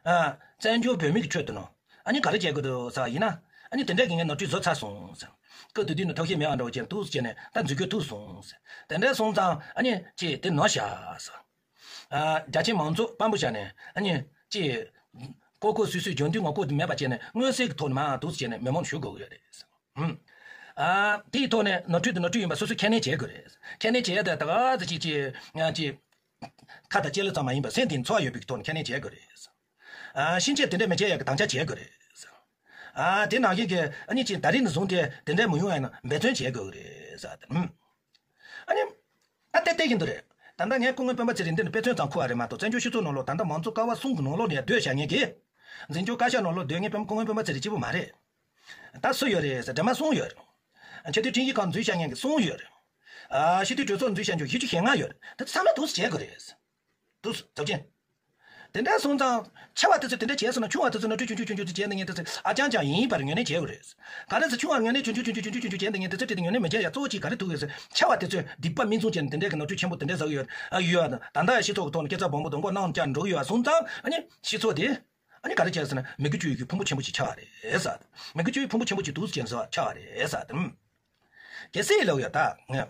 ཨ། བཙན་བྱོལ་བོད་མི་གི་ཁྲོད་དུ་ནོར། ཨ་ནི་ག་རེ་བྱེད་དགོས་འདུག་ཟེར་བ་ཡིན་ན། ཨ་ནི་དེ་འདྲ་གི་ངས་ནོར་འཁྲུལ་བཟོ་ཚར་སོང་ཟེར། སྐབས་དེ་དུས་ནས་ཐབས་ཤེས་མེད་པ་འདྲ་བོ་བྱས་འདུག་ཟེར་ནས་ད་འཛུལ་སྐྱོད་ཐུབ་སོང་ཟེར། དེ་འདྲ་སོང་ཙང་ཨ་ནི་ཅིག་དེ་ནོར་ཤག་ཟེར། ཨ། རྒྱ་ཆེའི་མང་ཚོགས་དཔང་པོ་བྱས་ནས་ཨ་ནི་ཅིག་ཀོ་ཀོ་སུད་སུད་འཇོན་འདུས་ངོ་ལྐོག་དེ་མེད་པ་བྱས་ནས་མངོན་གསལ་གྱི་ཐོག་ནས་མར་འདུག་ཟེར་ནས་མི་མང་ཞུ་དགོས་ཀྱི་ཡོད་རེད། ཧུམ། ཨ། དེའི་ཐོག་ནས་ནོར་འཁྲུལ་དེ་ནོར་འཁྲུལ་ཡིན་པ་སོ་སོས་ཁས་ལེན་བྱེད་དགོས་རེད། ཁས་ལེན་བྱེད་ཡ་དེ་ད་ག་ཙམ་ཅིག་ཅིག་ཅིག་ཁ་དང་ལྕེ་ལ་ཙམ་མ་ཡིན་པར་སེམས་གཏིང་ཚོར་བ་ཡོད་པའི་ཐོག་ནས་ཁས་ལེན་བྱེད་དགོས་རེད། ཨ། ཕྱིན་ཆད་དེ་འདྲ་མི་བྱེད་ཡ་གི་དམ་བཅའ་བྱེད་དགོས་རེད། ཨ། དེ་ནང་བཞིན་གྱི་ཨ་ནི་ཅིག་ད་རིང་ནས་བཟུང་སྟེ་དེ་འདྲ་མི་ཡོང་ཡ་ན་འབད་བརྩོན་བྱེད་དགོས་རེད་ཟེར་ཏེ། ཨ་ནི། ད་ལྟ་བལྟས་ཀྱི་འདུག་རེད། ད་ལྟ་ངས་སྐུ་ངོ་སྤེན་པ་ཚེ་རིང་འདི་ནས་དཔེ་མཚོན་ཙམ་ཁུར་བ་རེད་མ་གཏོགས་བཙན་བྱོལ་སྤྱི་ཚོགས་ནང་ལོགས་ད་ལྟ་མང་གཙོ་ཀ་བ་གསུམ་གྱི་ནང་ལོགས་ནས་སྡོད་བཞག་མཁན་གྱི། འཛིན་སྐྱོང་བཀའ་ཤག་ནང་ལོགས་སྡོད་མཁན་སྤེན་སྐུ་ངོ་སྤེན་པ་ཚེ་རིང་གཅིག་པུ་མ་རེད། ད་སུ་ཡོད་རེད་ཟེར་འདྲ་མ་གསུམ་ཡོད་རེད། ཆེས་མཐོའི་ཁྲིམས་ཞིབ་ཁང་འཛུལ་བཞག་མཁན་གྱི་གསུམ་ཡོད་རེད། ཨ། སྤྱི་འཐུས་གྲོས་ཚོགས་འཛུལ་བཞག་མཁན་བཞི་བཅུ་ཞེ་ལྔ་ཡོད་རེད། ད་ཚང་མས་འདུག་སེ་བྱེད་དགོས་རེད། འདུག་སེ་ཚབས་ཆེན། དེ་འདྲ་སོང་ཙང་། ཆེ་བ་དེ་ཚོས་དེ་འདྲ་བྱས་སོང་ན་ཆུང་བ་དེ་ཚོས་ནོར་འཁྲུལ་ཆུང་ཆུང་ཆུང་ཆུང་དེ་བྱས་འདི་ངས་དེ་ཚོས་ཨ་ཅང་ཅང་ཡིན་པར་ངོས་ལེན་བྱེད་དགོས་རེད། ག་རེ་ཟེར་ཆུང་བར་ངོས་ལེན་ཆུང་ཆུང་ཆུང་ཆུང་བྱས་འདི་ངས་དེ་ཚོ་བྲིས་ཏེ་ངོས་ལེན་མི་བྱེད་ཡ་གཙོ་བོ་གཅིག་ག་རེ་ཐུག་ཡོད་ཟེར། ཆེ་བ་དེ་ཚོས་སྡིག་པ་མིག་བཙུམ་བྱས་ནས་དེ་འདྲ་གི་ནོར་འཁྲུལ་ཆེན་པོ་དེ་འདྲ་བཟོ་གི་ཡོད་ཨ་ཡོད་ཨ། ད་ལྟ་ཡང་སྤྱི་ཚོགས་ཀྱི་ཐོག་ནས་སྐྱེ་ཚ་སྦོམ་པོ་དང་མགོ་གནང་བཅར་འགྲོ་གི་ཡོད་ཨ། སོང་ཙང་ཨ་ནི་སྤྱི་ཚོགས་དེ་ཨ་ནི་ག་རེ་བྱས་ཟེར་ན་མི་དགེ་བཅུ་ཡི་གི་ཕུང་པོ་ཆེན་པོ་ཅིག་ཆགས་པ་རེད་ཟེར། མི་དགེ་བཅུ་ཡི་ཕུང་པོ་ཆེན་པོ་ཅིག་འདུག་སེ་བྱས་ནས་ཆགས་པ་རེད་ཟེར། གལ་སྲིད་ལབ་ཡོད་ད།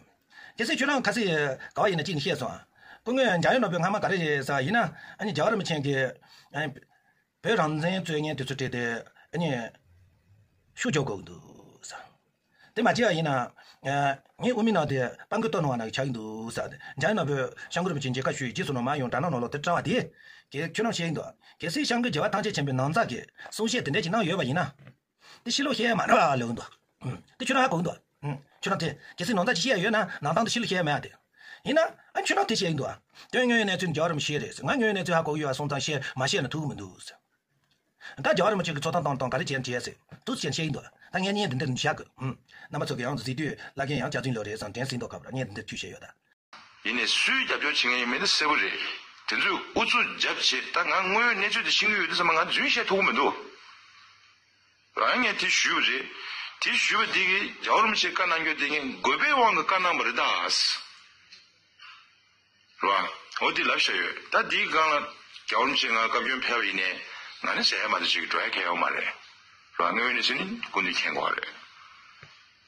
གལ་སྲིད་ཁྱོད་རང་ཁ་སང་ག་བ་ཡིན་ན་གཅིག་ནས་བཤད་སོང་ཨ། སྐུ་ངོ་འཇམ་དབྱངས་ནོར་བུས་སྔ་མ་ག་རེ་རེད་ཟེར་བ་ཡིན་ན་ཨ་ནི་རྒྱལ་བ་རིན་པོ་ཆེ་གིས་ཨ་ནི་བོད་རང་བཙན་རྩོད་མཁན་དེ་ཚོ་བྲིས་ཏེ་ཨ་ནི་ཤུགས་རྒྱོབ་དགོས་ཀྱི་འདུག་ཟེར། དེ་མ་བྱས་པ་ཡིན་ན་ཨ་ངའི་དབུ་མའི་ནང་དེ་དཔའ་རྒོད་གཏོར་གནང་བ་ནང་གི་ཆགས་ཀྱི་འདུག་ཟེར། འཇམ་དབྱངས་ནོར་བུས་སྐྱབས་མགོན་རིན་པོ་ཆེ་མཇལ་ཁ་ཞུས་རྗེས་སུ་ནོར་མ་ཡོང་དྲ་ནང་ནང་ལོགས་དེ་བཀྲམ་པ་དེ། གལ་ཁྱོད་རང་བཤད་ཀྱི་འདུག་གལ་སྲིད་སྐྱབས་མགོན་རྒྱལ་བ་ཐམས་ཅད་མཁྱེན་པའི་ནང་ཚགས་ཀྱི་གསུང་བཤད་དེ་འདྲ་ཅིག་གནང་ཡོད་པ་ཡིན་ན། དེ་ཕྱི་ལོགས་བཤད་ཡ་མ་རེད་པ་ལབ་ཀྱི་འདུག་ཨུམ། དེ་ཁྱོད་རང་ཧ་གོ་གི་འདུག་ཨུམ། ཁྱོད་རང་དེ་གལ་སྲིད་ནང་ཚགས་ཅིག་བཤད་ཡ་ཡོད་ན་ནང་དོན་དེ་ཕྱི་ལོགས་བཤད་ཡ་མེད་ཨ་དེ། ཡིན་ན་ཨ་ཁྱོད་རང་དེ་བཤད་ཀྱི་འདུག་ཨ། དོན་དངོས་ཡོད་གནས་ཚུལ་རྒྱལ་བ་རིན་པོ་ཆེ་རེད་ཟེར། ང་དངོས་ཡོད་གནས་ཚུལ་ཧ་གོ་གི་ཡོད་པ་སོང་ཙང་བཤད་མ་བཤད་ན་ཐུབ་ཀྱི་མི་འདུག་ཟེར། ད་རྒྱལ་བ་རིན་པོ་ཆེ་གི་ཚོགས་གཏམ་བཏང་སྟངས་ག་རེ་བྱས་ན་བྱས་ཟེར་འདུག་ཟེར་བཤད་ཀྱི་འདུག་ཨ། ད་ངས་བརྙན་དེ་འདིར་བཞག་གི་ཨུམ། རྣམ་པ་ཚོ་གི་ཡང་གཟིགས་དུས་བླ་རྒན་ཡང་སྐྱག་རྫུན་ལོ་རེད་བསམ་དྲན་སྲིད་མདོག་ཁ་པོ་ར་བརྙན་དེ་འདིར་མཐུད་བཤད་ཡོད་ད། ཡིན་ནའི་སུས་རྒྱབ་སྐྱོར་བྱེད་མཁན་ཡིན་མིན་ནི་གསལ་པོ་རེད། དེ་ཚོས་ཨུ་ཚུགས་རྒྱབ་བྱེད་ད་ང་དངོས་ཡོད་གནས་ཚུལ་དེ་ཤེས་ཀྱི་ཡོད་དུས་ཙམ་པ་ང་རྫུན་བཤད་ཐུབ་ཀྱི་མི་འདུག་རང་ངས་དེ་ཞུས་པ་རེད། དེ་ཞུས་པ་འདི་གིས་རྒྱལ་བ་རིན་པོ་ཆེས་བཀའ་གནང་རྒྱུ་དེ་ངས་དགོས་པའི་དབང་གིས་བཀའ་གནང་བ་རེད་ད། རེད་བ། འོ་འདི་ལབ་བཞག་ཡོད། ད་འདིའི་སྒང་ལ་རྒྱལ་བ་རིན་པོ་ཆེ་ང་བཀའ་བཀྱོན་ཕེབས་པ་ཡིན་ནའི་ང་ནི་ཟེར་ཡ་མ་གཏོགས་ཅིག་འགྲོ་ཡ་གང་ཡོད་མ་རེད། རེད་བ། དངོས་ཡོད་གནས་ཚུལ་ནི་སྐུ་མདུན་མཁྱེན་དགོས་པ་རེད། རེད་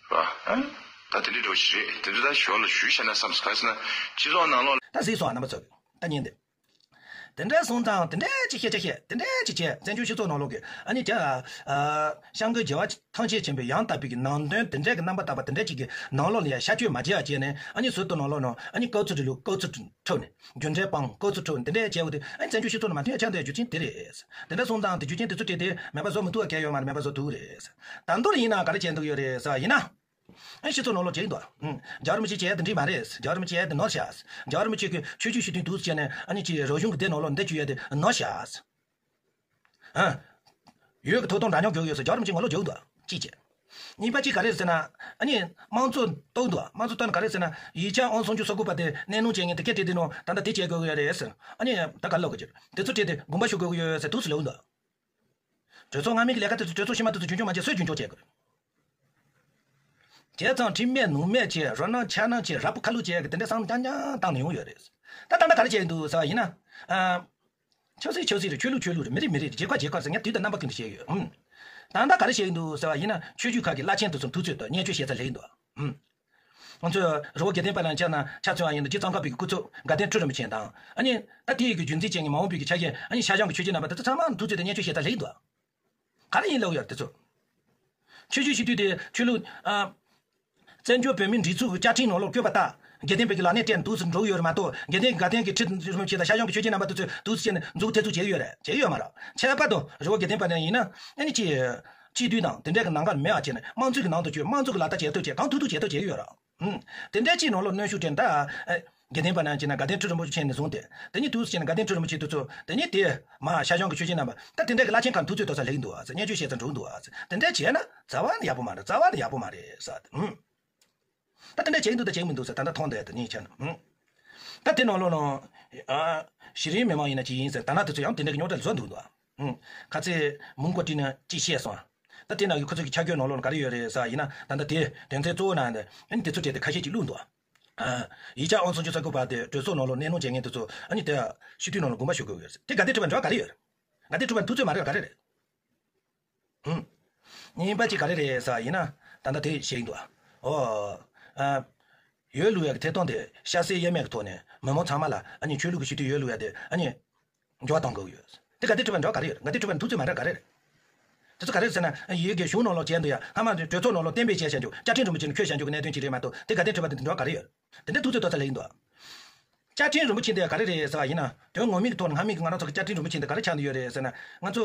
བ། ཨ། ད་དེ་འདྲའི་འདྲ་བོ་ཞིག་རེད། དེ་ཚོ་ད་ཞོར་ལ་ཞུས་བཞག་ན་བསམ་སོང་། ག་རེ་ཟེར་ན་སྤྱི་ཚོགས་ནང་ལོགས་ལ། ད་གཟིགས་སོང་ཨ་རྣམ་པ་ཚོ། ད་ཉན་དེ། དེ་འདྲ་སོང་ཙང་དེ་འདྲ་ཅིག་བཤད་ཆ་བཤད་དེ་འདྲ་ཅིག་བྱས་བཙན་བྱོལ་སྤྱི་ཚོགས་ནང་ལོགས་ཀྱི་ཨ་ནི་ཀྱ། ཨ། སྐྱབས་མགོན་རྒྱལ་བ་ཐམས་ཅད་མཁྱེན་པའི་ཡང་དག་པའི་གི་ནང་དོན་དེ་འདྲ་གི་རྣམ་པ་དག་པ་དེ་འདྲ་ཅིག་གི་ནང་ལོགས་ལ་ཡ་ཤར་བསྐྱོད་མ་བྱེད་ཡ་བྱས་ནས་ཨ་ནི་ཟུར་དུ་ནང་ལོགས་ནང་ཨ་ནི་སྐབས་འཚོལ་འགྲོ་ལུགས་སྐབས་འཚོལ་འཕྲོ་ནས་རྒྱུ་འབྲས་སྤང་སྐབས་འཚོལ་འཕྲོ་འདི་འདྲ་བྱས་འོ་དེ་ཨ་ནི་བཙན་བྱོལ་སྤྱི་ཚོགས་ནང་མ་མཐུན་ཡ་ཆགས་འདུག་ཡ་རྒྱུ་རྐྱེན་དེ་རེད། དེ་འདྲ་སོང་ཙང་དེ་རྒྱུ་རྐྱེན་དེ་ཚོ་བྲིས་ཏེ་མེད་པ་བཟོ་མི་ཐུབ་པ་གང་ཡོད་མ་རེད། མེད་པ་བཟོ་ཐུབ་རེད། ད་མདོར་ཡིན་ན་ག་རེ་བྱས་འདུག་ཡོད་རེད་ཟེར་བ་ཡིན་ན། ཨ་སྤྱི་ཚོགས་ནང་ལོགས་བྱས་འདུག་ཨ། རྒྱལ་བ་རིན་པོ་ཆེ་བྱས་དེ་འགྲིག་མ་རེད། རྒྱལ་བ་རིན་པོ་ཆེ་བྱས་དེ་ནོར་ཤག་རྒྱལ་བ་རིན་པོ་ཆེ་གི་ཆོས་བརྒྱུད་སྤྱི་མཐུན་འདུག་ཟེར་ནས་ཨ་ནི་ཅིག་རང་གཞུང་གི་སྡེ་ནང་ལོགས་འདི་བཅུག་ཡས་དེ་ནོར་ཤག་ཨ། ཡོད་གི་ཐོབ་ཐང་འདྲ་མཉམ་རྒྱག་གི་ཡོད་ཟེར་རྒྱལ་བ་རིན་པོ་ཆེ་ངོ་ལོག་རྒྱག་གི་འདུག་ཨ། གཅིག་བྱས། གཉིས་པ་གཅིག་ག་རེ་རེད་ཟེར་ན། ཨ་ནི་དམངས་གཙོ་གཏོར་གི་འདུག་ཨ། དམངས་གཙོ་གཏོར་ན་ག་རེ་ཟེར་ན་ཡིག་ཆ་ཨང་སུམ་ཅུ་སོ་དགུ་པ་དེ་གནད་སྣུན་བྱས་ངས་དེ་སྐད་བྲིས་དེ་ནང་ད་ལྟ་དེ་བྱས་དགོས་ཀྱི་ཡོད་རེད་ཟེར། ཨ་ནི་ད་ག་ལབ་དགོས་ཀྱི་རེད། དེ་ཚོ་བྲིས་ཏེ་དགོངས་པ་ཞུ་དགོས་ཀྱི་ཡོད་ཟེར་འདུག་སེ་ལབ་འདུག་ཨ། གྲོས་ཚོགས་སྔ་མའི་གི་ལས་ཀ་དེ་ཚོ་གྲོས་ཚོགས་ཕྱི་མ་དེ་ཚོ་རྒྱུན་འཁྱོངས་མ་བྱས་སུས་རྒྱུན་འཁྱོངས་བྱེད་དགོས་རེད། བྱས་ཙང་ཁྲིམས་མེད་ནོར་མེད་བྱས་རོ་སྣང་འཆར་སྣང་བྱས་ར་སྤུ་ཁ་ལུག་བྱས་གི་དེ་འདྲ་བསམ་བློ་རྐྱང་རྐྱང་བཏང་ནས་ཡོང་ཡོད་རེད། ད་ད་ལྟ་ག་རེ་བྱས་འདུག་ཟེར་བ་ཡིན་ན། ཨ། ཆབ་སྲིད་ཆབ་སྲིད་རེད། ཆོས་ལུགས་ཆོས་ལུགས་རེད། མི་རིགས་མི་རིགས་རེད། རྒྱལ་ཁབ་རྒྱལ་ཁབ་ཟེར་ངས་དུས་དང་རྣམ་པ་ཀུན་ཏུ་བཤད་ཡོད། ཨུམ། ད་ལྟ་ག་རེ་བྱེད་ཀྱི་འདུག་ཟེར་བ་ཡིན་ན། ཆོས་བརྒྱུད་ཁག་གི་བླ་ཆེན་དེ་ཚོ་འཐུས་ཚོད་དང་བརྙས་བཅོས་བྱེད་ས་སླེབས་ཀྱི་འདུག་ཨུམ། ང་ཚོས་རི་བོ་དགེ་ལྡན་པ་ལ་ཆ་ན་ཆ་མཚོན་པ་ཡིན་ན། རྗེ་ཙོང་ཁ་པའི་གི་སྐུ་ཚབ་དགའ་ལྡན་ཁྲི་རིན་པོ་ཆེ་དང་། ཨ་ནི་ད་དེའི་གི་རྒྱུད་འཛིན་ཅན་གྱི་མ་འོངས་པའི་གི་ཆ་ཤས། ཨ་ནི་ཤར་བྱང་གི་ཆོས་བརྒྱུད་རྣམ་པ་དེ་ཚོ་ཚང་མ་འཐུས་ཚོད་དང་བརྙས་བཅོས་བྱེད་ས་སླེབས་ཀྱི་འདུག་ག་རེ་ཡིན་ལབ་ཡོད་དེ་ཚོ། ཆོས་བརྒྱུད་སྤྱི་འཐུས་དེ་ཆོས་ལུགས། ཨ། བཙན་བྱོལ་བོད་མིའི་སྒྲིག་འཛུགས་ཀྱི་བཅའ་ཁྲིམས་ནང་ལོགས་བཀོད་པ་ལྟར། དགེ་ལྡན་པའི་གི་ལག་ལེན་སྤྲད་འདུག་ཟེར་འགྲོ་གི་ཡོད་རེད་མ་གཏོགས། དགེ་ལྡན་གྱི་དགའ་ལྡན་གྱི་ཁྲི་རིན་པོ་ཆེ་དང་ཤར་བྱང་གི་ཆོས་བརྒྱུད་རྣམ་པ་དེ་ཚོས་འདུག་ཟེར་བྱས་ནས་མཛུབ་ཐེལ་ཚུགས་བྱས་ཡོད་རེད། བྱས་ཡོད་མ་རེད། ཁྱད་པར་དུ་རི་བོ་དགེ་ལྡན་པ་ནས་ཡིན་ན། ཨ་ནི་ཅི། སྤྱི་འཐུས་དང་དེ་འདྲ་གི་ནང་ཁུལ་མེད་པ་བྱས་ནས། དམངས་གཙོའི་གི་ནང་དུ་བསྐྱོད། དམངས་གཙོ་གི་ལག་བསྟར་བྱེད་ཐུབ་བྱས། གང་ཐུབ་ཐུབ་བྱེད་ཐུབ་བྱས་ཡོད་རེད། ཨུམ། དེ་འདྲའི་ཅིག་ནང་ལོགས་གནོན་ཤུགས་སྤྲད་ད། ཨེ། དགེ་ལྡན་པ་ནང་བྱས་ན་དགའ་ལྡན་ཁྲི་རིན་པོ་ཆེ་ནས་བཟུང་སྟེ། དེ་ནས་འདུག་ཟེར་བྱས་ནས་དགའ་ལྡན་ཁྲི་རིན་པོ་ཆེ་དེ་ཚོ། དེ་ནས་དེ་མ་ཤར་བྱང་གི་ཆོས་བརྒྱུད་རྣམ་པ། ད་དེ་འདྲ་གི་བླ་ཆེན་ཁག་འཐུས་ཚོད་གཏོང་ས་སླེབས་ཀྱི་འདུག་ཟེར། བརྙས་བཅོས་བྱེད་ས་འགྲོ་གི་འདུག་ཟེར། དེ་འདྲ་བྱས་ན་རྩ་བ་ནས་ཡག་པོ་མ་རེད། རྩ་བ་ནས་ཡག་པོ་མ་རེད་ཟེར། ཨུམ། ད་དེ་འདྲ་བྱེད་ཀྱི་འདུག་ད་བྱེད་ཀྱི་མི་འདུག་ཟེར། ད་ལྟ་མཐོང་བསྡད་དེ་ཉིད་ཆ་ནས། ཨུམ། ད་དེ་ནང་ལོགས་ནང་། ཨ། གཞི་རིམ་མི་མང་ཡིན་ན་ཅི་ཡིན་ཟེར། ད་ལྟ་དེ་ཚོ་ཡང་དེ་འདྲ་གི་རྙོག་དྲ་བཟོ་འདུག་འདུག་ཨུམ། ཁ་ཚེ་མུན་གོ་ཏི་ན་ཅི་བཤད་སོང་། ད་དེ་ནང་གི་ཁོ་ཚོ་གི་ཆ་བགོས་ནང་ལོགས་ལ་ག་རེ་ཡོད་རེད་ཟེར་བ་ཡིན་ན། ད་ལྟ་དེ་དོན་ཚན་གཙོ་བོ་ནང་དེ། ཨ་ནི་དེ་ཚོ་བྲིས་ཏེ་ཁ་ཤས་ཅིག་བླུགས་འདུག་ཨ། ཡིག་ཆ་དབང་ཚོང་སྤྱི་ཚོགས་སྐུ་པར་དེ་གྲོས་ཚོགས་ནང་ལོགས་གནས་ལུང་བྱེད་མཁན་དེ་ཚོ། ཨ་ནི་དེ་སྤྱི་འཐུས་ནང་ལ་དགོངས་པ་ཞུ་དགོས་ཡོད་རེད་ཟེར། དེ་དགའ་ལྡན་ཁྲི་པ་འདྲ་བ་ག་རེ་ཡོད་རེད། དགའ་ལྡན་ཁྲི་པ་འཐུས་ཚོད་མ་རེད། ག་རེ་རེད། ཧུམ། གཉིས་པ་ཅིག་ག་རེ་རེད་ཟེར་བ་ཡིན་ན། ད་ལྟ་དེ་བཤད་ཀྱི་འདུག་ཨ། ཨོ། ཨ། འོས་བླུག་ཡག་གི་ཐད་གཏོང་དེ་ཤ་གསེབ་དབྱེར་མེད་ཀྱི་ཐོག་ནས་མི་མང་ཚང་མ་ལ། ཨ་ནི་ཆོས་ལུགས་ཀྱི་སྤྱི་འཐུས་འོས་བླུག་ཡག་དེ། ཨ་ནི་འགྱུར་བ་གཏོང་དགོས་ཀྱི་ཡོད། དེ་དགའ་ལྡན་ཁྲི་པ་འདྲ་བ་ག་རེ་ཡོད། དགའ་ལྡན་ཁྲི་པ་འཐུས་ཚོད་མ་རེད། ག་རེ་རེད། དེ་ཚོ་ག་རེ་ཟེར་ན། ཡུལ་གྱི་གཞུང་ནང་ལོགས་བྱས་འདུག་ཡ། སྔ་མ་གྲོས་ཚོགས་ནང་ལོགས་གཏན་འབེབས་བྱས་བཞག་རྒྱུ། བཅའ་ཁྲིམས་རིན་པོ་ཆེ་ནས་འཁྱོལ་བཞག་རྒྱུ་གི་གནད་དོན་ཅིག་རེད་མ་གཏོགས། དེ་དགའ་ལྡན་ཁྲི་པ་དེ་འདྲ་བ་ག་རེ་ཡོད། དེ་འདྲ་འཐུས་ཚོད་གཏོང་ས་སླེབས་ཀྱི་འདུག་བཅའ་ཁྲིམས་རིན་པོ་ཆེ་དེ་ག་རེ་རེད་ཟེར་བ་ཡིན་ན། དོན་ངོ་མའི་གི་ཐོག་ནས་སྔ་མའི་གི་ང་རང་ཚོ་གི་བཅའ་ཁྲིམས་རིན་པོ་ཆེ་འདི་ག་རེ་ཆགས་བསྡད་ཡོད་རེད་ཟེར་ན། ང་ཚོ་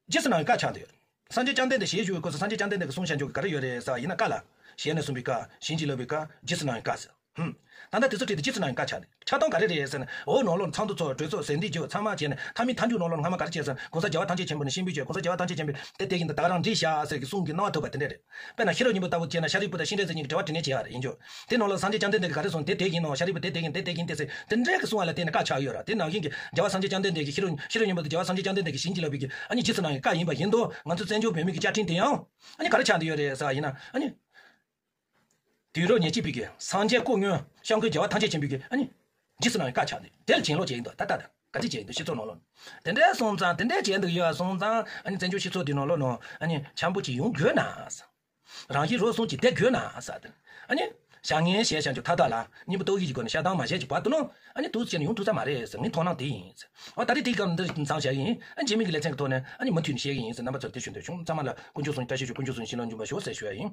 རྗེས་སུ་གནང་བའི་བཀའ་ཆགས་བསྡད་ཡོད། སངས་རྒྱས་བཅོམ་ལྡན་འདས་ཞལ་བཞུགས་པའི་སྐབས་སུ་སངས་རྒྱས་བཅོམ་ལྡན་འདས་ཀྱིས་གསུངས་བཞག་རྒྱུ་གི་ག་རེ་ཡོད་རེད་ཟེར་བ་ཡིན་ན། བཀའ་ལ། ཞལ་ནས་གསུངས་པའི་བཀའ། བྱིན་གྱིས་བརླབས་པའི་བཀའ། རྗེས་སུ་གནང་བའི་བཀའ་ཟེར། ཧུམ། ད་ལྟ་དེ་ཚོ་བྲིས་ཏེ་རྗེས་སུ་གནང་བའི་བཀའ་ཆགས་ནས། ཆགས་སྟངས་ག་རེ་རེད་ཟེར་ན། འོག་ནང་ལོགས་ཚོགས་འདུ་ཚོགས། གྲོས་ཚོགས་ཟིན་བྲིས་བརྒྱབ། ཚང་མ་བྱས་ནས། མཐའ་མའི་མཐའ་མཇུག་ནང་ལོགས་སྔ་མ་ག་རེ་བྱས་ཟེར་ན། གོང་ས་རྒྱལ་བ་ཐམས་ཅད་མཁྱེན་པ་ནས་གཤེགས་པའི་ཆོས། གོང་ས་རྒྱལ་བ་ཐམས་ཅད་མཁྱེན་པའི་དེ་དེ་ཡིན་ཏེ། ད་ག་རང་འགྲིག་བཞག་ཟེར་གྱི་གསུང་གི་གནང་བ་ཐོབ་པ་དེ་འདྲ་རེད། དཔེར་ན་ཤེས་རབ་སྙིང་པོ་ལྟ་བུ་བྱས་ན། ཤཱ་རིའི་བུ་དང་ཤཱི་ལྡན་འདས་གཉིས་ཀྱི་འབྲེལ་བ་དྲི་བ་བྱས་པ་རེད། ཡིན་རྒྱུ། དེ་ནང་ལ་སངས་རྒྱས་བཅོམ་ལྡན་འདས་ཀྱིས་ག་རེ་གསུངས། དེ་དེ་ཡིན་ནོ། ཤཱ་རིའི་བུ་དེ་དེ་ཡིན། དེ་དེ་ཡིན་ཏེ་ཟེར། དེ་འདྲའི་གི་གསུང་བ་ལ་བརྟེན་ནས་བཀའ་ཆགས་ཡོད་ར། དེ་ནང་བཞིན་གྱི་རྒྱལ་བ་སངས་རྒྱས་བཅོམ་ལྡན་འདས་ཀྱི་ཤེས་རབ། ཤེས་རབ་སྙིང་པོ་དེ་རྒྱལ་བ་སངས་རྒྱས་བཅོམ་ལྡན་འདས་ཀྱིས་བྱིན་གྱིས་བརླབས་པའི་གི། ཨ་ནི་རྗེས་སུ་གནང་བའི་བཀའ་ཡིན་པ་ཡིན་དུས། ང་ཚོ་བཙན་བྱོལ་བོད་མི་གི་བཅའ་ཁྲིམས་དེ་ཡང་། ཨ་ནི་ག་རེ་ཆགས་བསྡད་ཡོད་རེད་ཟེར་བ་ཡིན་ན། ཨ་ནི་དུས་རབས་ཉེར་གཅིག་པའི་གི་སངས་རྒྱས་སྐུ་དངོས་སྐྱབས་མགོན་རྒྱལ་བ་ཐམས་ཅད་མཁྱེན་པའི་གི། ཨ་ནི་རྗེས་སུ་གནང་བའི་བཀའ་ཆགས་ཏེ། དེ་ལ་གྱེན་ལོག་བྱས་ཡིན་དུས། ད་ལྟ་ད་ག་ཚོད་བྱས་ཡིན་དུས། སྤྱི་ཚོགས་ནང་ལོགས་དེ་འདྲ་སོང་ཙང་། དེ་འདྲ་བྱས་འདུག་ཡོད་སོང་ཙང་། ཨ་ནི་བཙན་བྱོལ་སྤྱི་ཚོགས་འདི་ནང་ལོགས་ནང་། ཨ་ནི་འཆམ་པོ་ཅིག་ཡོང་དགོས་ན་ཟེར། རང་བཞིན་རོལ་གསུམ་གྱི་བསྡད་དགོས་ན་ཟེར་ཏེ། ཨ་ནི་བྱ་ངན་བྱས་བྱ་རྒྱུ་མཐའ་དག་ལ། སྙིང་པོ་སྟོབས་ཀྱིས་ཀྱི་སྒོ་ནས་བྱ་བཏང་མ་བྱས་ཀྱི་བར་དུ་ནང་། ཨ་ནི་འདུག་སེ་བྱས་ནས་ཡོང་ཐུབ་ས་མ་རེད་ཟེར། ངའི་མཐོང་སྣང་དེ་ཡིན་ཟེར། འོ། ད་རེས་དེའི་སྐབས་འདི་མཚམས་བཞག་གི་ཡིན། ཨ། རྗེས་མའི་གི་ལེ་ཚན་གྱི་ཐོག་ནས། ཨ་ནི་མུ་མཐུད་ནས་བཤད་གི་ཡིན་ཟེར། རྣམ་པ་ཚོར་དེ་ཞུ་འདོད་བྱུང་། ཚང་མ་ལ་དཀོན་མཆོག་གསུམ་བཀྲ་ཤིས་ཤོག། དཀོན་མཆོག་གསུམ་བྱིན་རླབས་འཇུག་པར་ཤོག་ཟེར་ཞུ་ཡ་ཡིན།